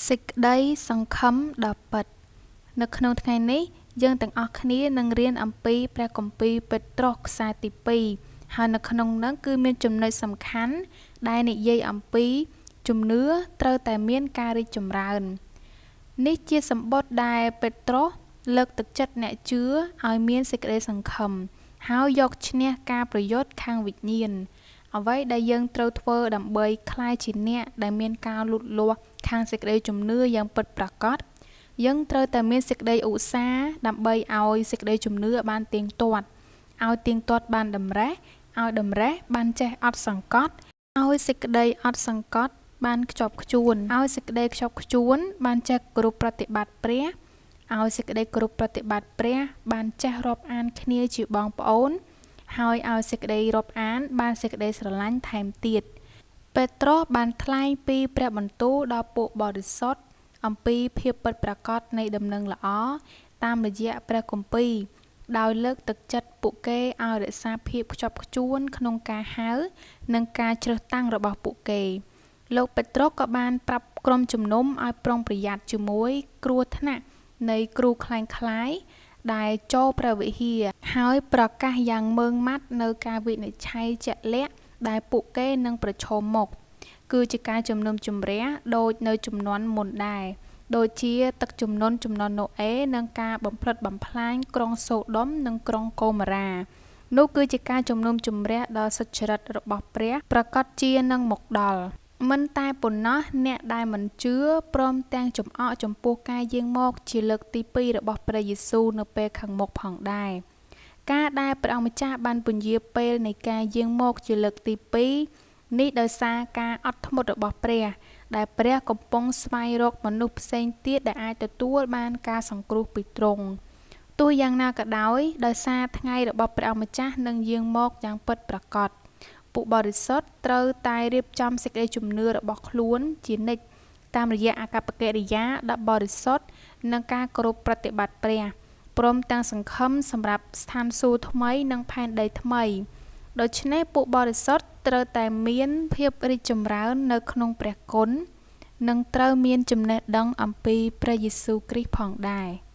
សេចក្តីសង្ឃឹមដ៏ពិត នៅក្នុងថ្ងៃនេះ យើងទាំងអស់គ្នានឹងរៀនអំពីព្រះគម្ពីរពេត្រុសខ្សែទី2 ហើយនៅក្នុងនោះគឺមានចំណុចសំខាន់ដែលនិយាយអំពីជំនឿត្រូវតែមានការរីកចម្រើន នេះជាសម្បត្តិដែលពេត្រុសលើកទឹកចិត្តអ្នកជឿឲ្យមានសេចក្តីសង្ឃឹម ហើយយកឈ្នះការប្រយុទ្ធខាងវិញ្ញាណ អ្វីដែលយើងត្រូវធ្វើដើម្បីក្លាយជាអ្នកដែលមានការលូតលាស់ខាងសេចក្តីជំនឿយ៉ាងពិតប្រាកដ យើងត្រូវតែមានសេចក្តីឧស្សាហ៍ដើម្បីឲ្យសេចក្តីជំនឿបានទៀងទាត់ ឲ្យទៀងទាត់បានតម្រេះ ឲ្យតម្រេះបានចេះអត់សង្កត់ ឲ្យសេចក្តីអត់សង្កត់បានខ្ជាប់ខ្ជួន ឲ្យសេចក្តីខ្ជាប់ខ្ជួនបានចេះគោរពប្រតិបត្តិព្រះ ឲ្យសេចក្តីគោរពប្រតិបត្តិព្រះបានចេះរាប់អានគ្នាជាបងប្អូន ហើយឲ្យសេចក្តីរាប់អានបានសេចក្តីស្រឡាញ់ថែមទៀត ពេត្រុសបានថ្លែងពីព្រះបន្ទូលដល់ពួកបរិសុទ្ធអំពីភាពពិតប្រាកដនៃដំណឹងល្អតាមរយៈព្រះគម្ពីរ ដោយលើកទឹកចិត្តពួកគេឲ្យរក្សាភាពខ្ជាប់ខ្ជួនក្នុងការហៅ និងការជ្រើសតាំងរបស់ពួកគេ លោកពេត្រុសក៏បានប្រាប់ក្រុមជំនុំឲ្យប្រុងប្រយ័ត្នជាមួយគ្រោះថ្នាក់នៃគ្រូក្លែងក្លាយដែលចូលព្រះវិហារ ហើយប្រកាសយ៉ាងម៉ឺងម៉ាត់នូវការវិនិច្ឆ័យជាក់លាក់ដែលពួកគេនឹងប្រឈមមុខ គឺជាការជំនុំជម្រះដូចនៅជំនាន់មុនដែរ ដូចជាទឹកជំនន់ជំនាន់ណូអេ និងការបំផ្លិចបំផ្លាញក្រុងសូដុំនិងក្រុងកូម៉ូរ៉ា នោះគឺជាការជំនុំជម្រះដ៏សុចរិតរបស់ព្រះប្រាកដជានឹងមកដល់ មិនតែប៉ុណ្ណោះ អ្នកដែលមិនជឿព្រមទាំងចំអកចំពោះការយាងមកជាលើកទី2របស់ព្រះយេស៊ូវនៅពេលខាងមុខផងដែរ ការដែលព្រះអង្គម្ចាស់បានពន្យាពេលនៃការយាងមកជាលើកទី2នេះដោយសារការអត់ធ្មត់របស់ព្រះ ដែលព្រះកំពុងស្វែងរកមនុស្សផ្សេងទៀតដែលអាចទទួលបានការសង្គ្រោះពីទ្រង់ ទោះយ៉ាងណាក៏ដោយ ដោយសារថ្ងៃរបស់ព្រះអង្គម្ចាស់នឹងយាងមកយ៉ាងពិតប្រាកដ ពួកបរិសុទ្ធត្រូវតែរៀបចំសេចក្តីជំនឿរបស់ខ្លួនជានិច្ចតាមរយៈអាកប្បកិរិយាដ៏បរិសុទ្ធនិងការគោរពប្រតិបត្តិព្រះ ព្រមទាំងសង្ឃឹមសម្រាប់ស្ថានសួគ៌ថ្មីនិងផែនដីថ្មី ដូច្នេះពួកបរិសុទ្ធត្រូវតែមានភាពរីកចម្រើននៅក្នុងព្រះគុណ និងត្រូវមានចំណេះដឹងអំពីព្រះយេស៊ូវគ្រីស្ទផងដែរ។